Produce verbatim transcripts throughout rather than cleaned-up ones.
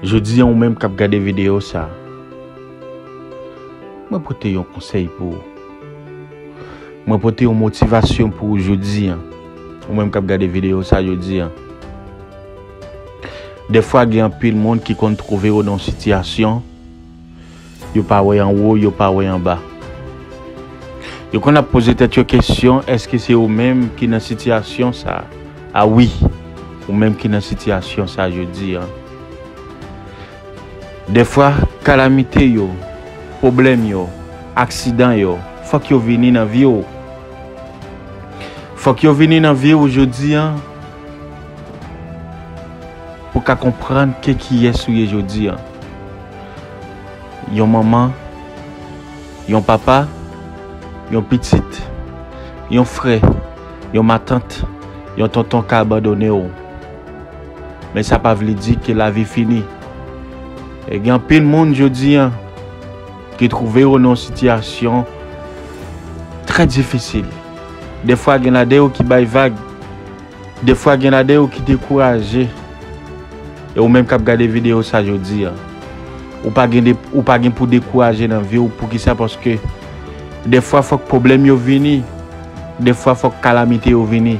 Jodi a, ou menm k ap gade videyo sa, mwen pote yon konsèy pou ou. Mwen pote yon motivasyon pou ou jodi a. Ou menm k ap gade videyo sa jodi a. Dèfwa, gen anpil moun ki konn twouve yo nan yon sitiyasyon, yo pa wè anwo, yo pa wè anba. Yo konn ap poze tèt yo kesyon, èske se ou menm ki nan sitiyasyon sa a? A wi, ou menm ki nan sitiyasyon sa a jodi a. Dèfwa, kalamite yo, pwoblèm yo, aksidan yo, fòk yo vini nan vi w. Fòk yo vini nan vi w jodi a pou w ka konprann ke kiyès ou ye jodi a. Yon manman, yon papa, yon pitit, yon frè, yon matant, yon tonton ka abandone w. Men sa pa vle di ke lavi fini. E gen anpil moun jodi a ki twouve yo nan yon sitiyasyon trè difisil. Dèfwa, gen ladan yo ki bay vag. Dèfwa, gen ladan yo ki dekouraje. E ou menm k ap gade videyo sa jodi a, ou pa gen de, ou pa gen pou dekouraje nan vi w. Poukisa? Paske dèfwa, fòk pwoblèm yo vini. Dèfwa, fòk kalamite yo vini.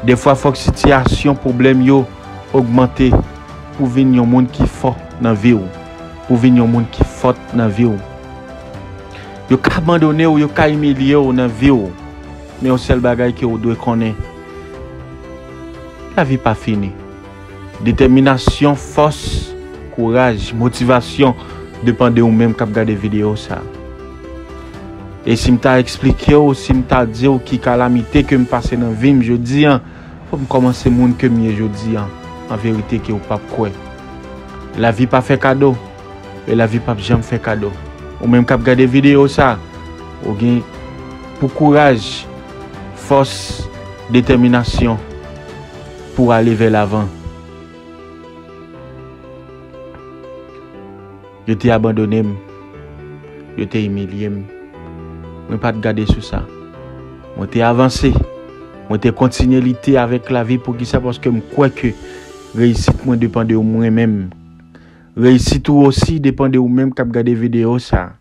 Dèfwa, fòk sitiyasyon, pwoblèm yo ogmante pou vin yon moun ki fò nan vi w, pou vin yon moun ki fòt nan vi w. Yo ka abandone w, yo ka imilye w nan vi w. Men yon sèl bagay ke w dwe konnen, lavi pa fini. Detèminasyon, fòs, kouraj, motivasyon depann de ou menm k ap gade videyo sa. E si m ta eksplike w, si m ta di w ki kalamite ke m pase nan vi m jodi a, fò m kòmanse moun ke m ye jodi a. An verite ke w p ap kwè. Lavi pa fè kado. E lavi p ap janm fè kado. Ou menm k ap gade videyo sa, ou gen pou kouraj, fòs, detèminasyon pou ale vè lavan. Yo te abandone m. Yo te imilye m. Mwen pa t gade sou sa. Mwen te avanse. Mwen te kontinye lite avèk lavi. Poukisa? Paske m kwè ke reyisit mwen depann de mwen menm. Reyisit ou osi depann de ou menm k ap gade videyo sa.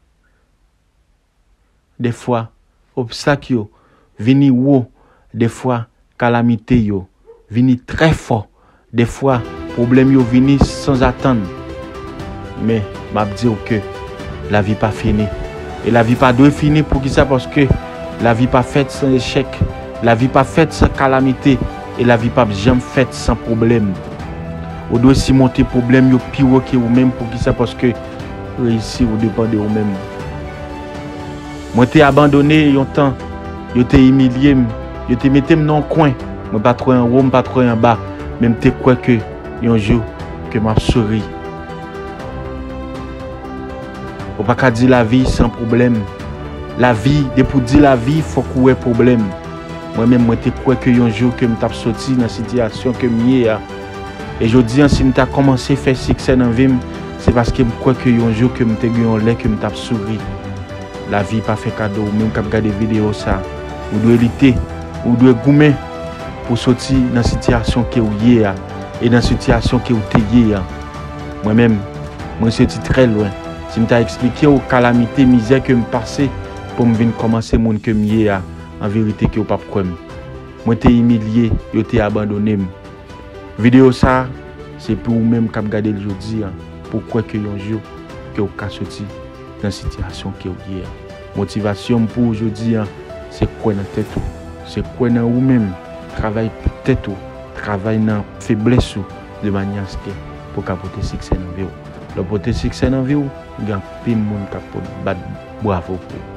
Dèfwa, obstak yo vini wo. Dèfwa, kalamite yo vini trè fò. Dèfwa, pwoblèm yo vini sanzatann. Men, m ap di w ke lavi pa fini. E lavi pa dwe fini. Poukisa? Paske lavi pa fèt san echèk. Lavi pa fèt san kalamite. E lavi p ap janm fèt san pwoblèm. Ou dwe simonte pwoblèm yo pi wo ke ou menm. Poukisa? Paske reyisi w depann de ou menm. Mwen te abandone yon tan. Yo te imilye m. Yo te mete m nan yon kwen. Mwen pa t wè anwo, m pa t wè anba. Men m te kwè ke yon jou, ke m ap souri. Ou pa ka di lavi san pwoblèm. Lavi, depi w di lavi, fòk ou wè pwoblèm. Mwen menm, mwen te kwè ke yon jou ke m t ap soti nan sitiyasyon ke m ye a. E jodi a, si m ta kòmanse fè siksè nan vi m, se paske m kwè ke yon jou ke m te gen yon lè ke m t ap souri. Lavi pa fè kado. Ou menm k ap gade videyo sa, ou dwe lite, ou dwe goumen pou soti nan sitiyasyon ke w ye a e nan sitiyasyon ke w te ye a. Mwen menm, mwen soti trè lwen. Si m ta eksplike w kalamite, mizè ke m pase pou m vin kòmanse moun ke m ye a, an verite ke w p ap kwè m. Mwen te imilye, yo te abandone m. Videyo sa, se pou ou menm k ap gade l jodi a, pou w kwè ke yon jou, ke w ka soti nan sitiyasyon ke w ye a. Motivasyon m pou ou jodi a, se kwè nan tèt ou, se kwè nan ou menm, travay pou tèt ou, travay nan feblès ou, de manyè aske pou w ka pote siksè nan vi w. Lè w pote siksè nan vi w, gen anpil moun k ap pot bat bwavo pou ou.